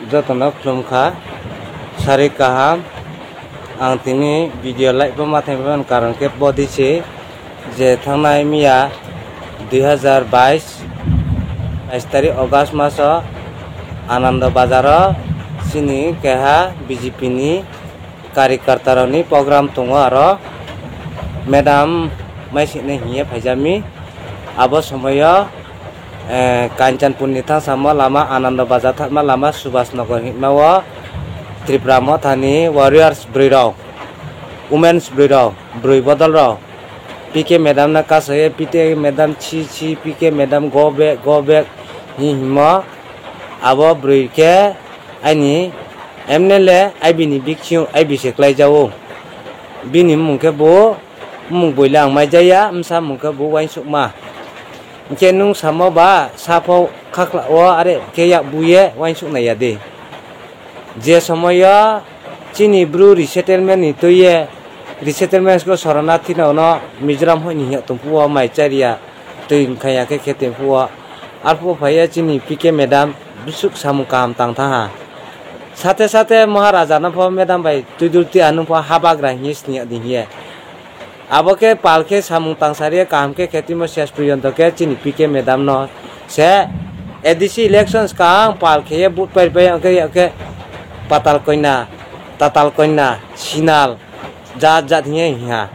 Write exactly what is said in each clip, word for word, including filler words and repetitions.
Jotono khulumkha, sari kaham. Ang tini video live bo ma thangwi mano, karon khe bodi se je thangnai miya dui hazar bais, bais tarik August maso Anando Bazar o chini keha B J P ni karikarta rokni program tongo, aro madam mai sini hiye phaijami. Abo somoyo, eh, Kanchanpur ni thang samo lama, Anando Bazar thangma lama, Subhas Nagar hinma o Tripura Motha ni warriors bwrwi rok, women's bwrwi rok, bwrwi bodol rok P K madam no kasaye, P K madam chi chi, P K madam go back, go back hi himo. Abo bwrwi khe aini M L A I B ni bikching I B se klai jago. Bini mung khe bo mung boila ang mai jaya, msa mung khe bo uansukma. Hinkhe nung samo ba saphok khakla o are khe yak buye uansuk nai ya de. Je somoyo chini bru resettlement ni twiye, resettlement ko sorana thina ono Mizoram hoi ni hiya tongphuo mai chariya. Twi wngkha ya khe khe tongphuo. Arphuo phaiya chini P K madam bwswk samung kaham tang thaha. Sate sate Maharaja no pho madam bai twidul twi anung pho habagra hiye siniya di hiye. Abo khe pal khe samung tangsari kaham khe khe timo ses porjonto khe chini P K madam no se A D C elections kaham pal khe ye vote pai pai ya khe Patal Kanya, Tatal Kanya, Sinal, jat jat hiye hiya.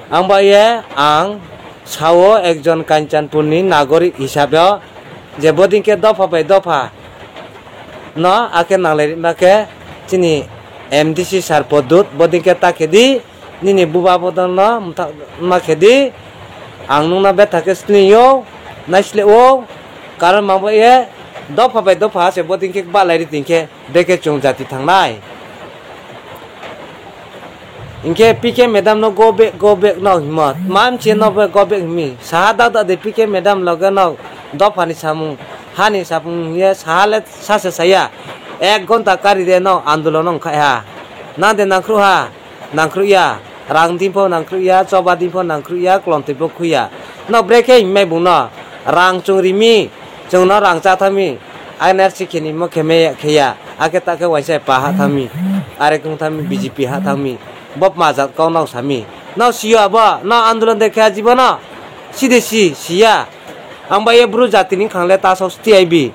Ang ba ye ang sao ekjon Kanchanpur ni nagorik hisabe o je bodin khe dopha bai dopha no akhe nanglai rima khe chini M D C sir Podut bodin khe ta khe di, nini buba bodol no mtha-, ma khe di, ang nung no betha khe sini yo, naisle o, karon ma bo ye dopha bai dopha se bodin khe balai ri tin khe. Beke chwng jati thangnai. Hinkhe P K madam no go back, go back no himo. Mamche no be go back himi. Saha dak dak de P K madam loge no dophani samung, hani samung ye saha le sase saya. Ek gonta kari de no andolon wngkhai ha. Nang de nangkhru ha. Nangkhrukya, rang din pho nangkhrukya, choba din pho nangkhrukya, klomtwi pho khuya. No brekhe himai bung no, rang chwng rimi, chwng no rang cha thami, N R C khe ni mo khe me khe ya, akhe ta khe waisa pa ha thami, are kung thami B J P ha thami, bop majat kok no sami. No siyo abo, no andolon de khe jibo no, si de si, siya. Ang ba ye bru jati ni khang le ta sok sti ai bi.